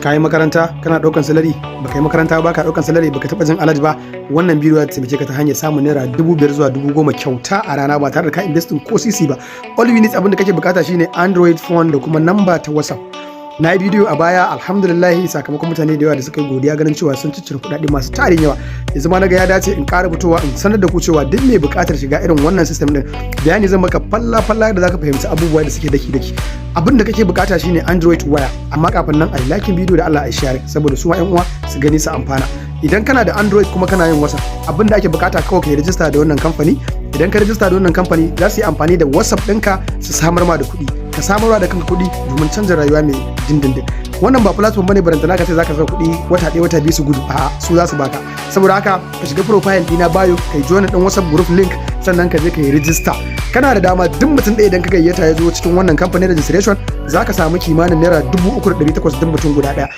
Ka yi makaranta, kana ɗaukan salary, baka yi makaranta ba, ka ɗaukan salary, baka taɓa jin alert ba, wannan bidiyo ya taimake ka ta hanyar samun ₦5,000 zuwa 10,000 kyauta a rana ba tare da ka investing ko sisi ba. All you need, abin da kake bukata shine Android phone da kuma number ta WhatsApp. Na yi bidiyo a baya, alhamdulillah, sakamakon mutane da yawa da suka yi godiya ganin cewa sun ciccire kuɗaɗe masu tarin yawa. Yanzu ma naga ya dace in ƙara fitowa in sanar da ku cewa duk mai buƙatar shiga irin wannan system din, bayani zan maka falla falla da zaka fahimci abubuwa da suke daki daki. Abin da kake bukata shine Android waya, amma kafin nan a yi liking bidiyo da Allah, a share saboda su ma yan uwa su gani su amfana. Idan kana da Android kuma kana yin WhatsApp, abin da ake bukata kawai ka yi rijista da wannan kamfani. Idan ka rijista da wannan kamfani, za su yi amfani da WhatsApp ɗinka su samar ma da kuɗi, ka samarwa da kanka kuɗi domin canza rayuwa mai dindindin. Wannan ba platform bane barantana ka ce zaka saka kuɗi wata ɗaya, wata 2 su gudu. A'a, su za su baka. Saboda haka ka shiga profile ɗina bio, kai join ɗin WhatsApp group link, sannan ka je ka yi rijista. Kana da dama, duk mutum ɗaya idan ka gayyata ya zo cikin wannan kamfanin registration, za ka samu kimanin ₦3,800 duk mutum guda ɗaya.